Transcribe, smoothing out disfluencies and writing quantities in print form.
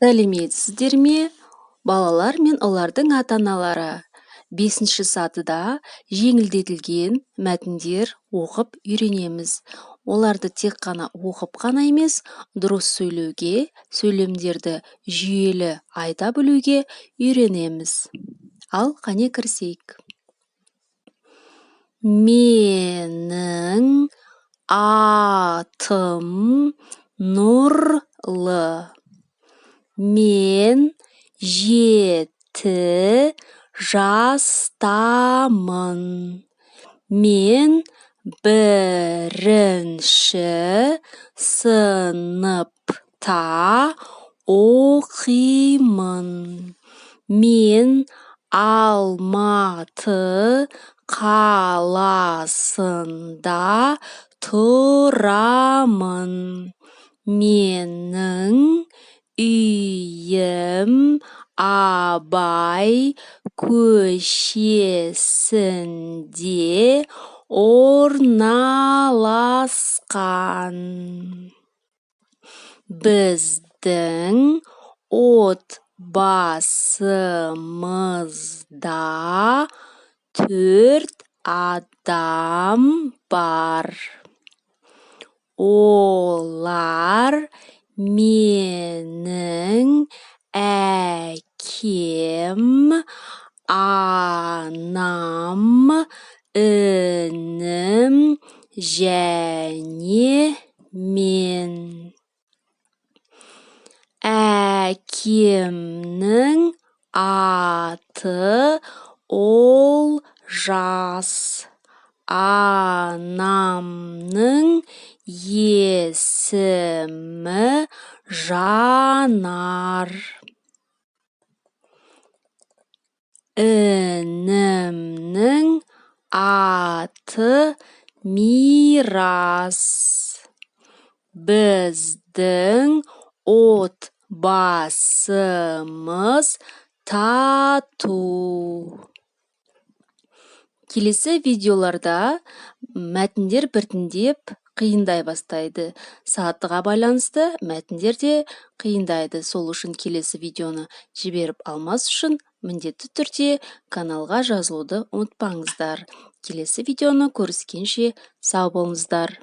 Сәлеметсіздер ме, балалар мен олардың ата-аналары! 5 сатыда жеңілдетілген мәтіндер оқып үйренеміз. Оларды тек қана оқып қана емес, дұрыс сөйлеуге, сөйлемдерді жүйелі айта білуге үйренеміз. Ал қане кірісейік. Менің атым Нұрлы. Мен 7 жастамын. Мен 1 сыныпта оқимын. Мен Алматы қаласында тұрамын. Менің үйім Абай көшесінде орналасқан. Біздің отбасымызда 4 адам бар. Олар менің әкем, анам, інім және мен. Әкемнің аты Олжас, анамның есімі Жанар. Інімнің аты Мирас. Біздің отбасымыз тату. Келесі видеоларда мәтіндер біртіндеп қиындай бастайды. Сатыға байланысты мәтіндер де қиындайды. Сол үшін келесі видеоны жіберіп алмас үшін міндетті түрде каналға жазылуды ұмытпаңыздар. Келесі видеоны көріскенше сау болыңыздар.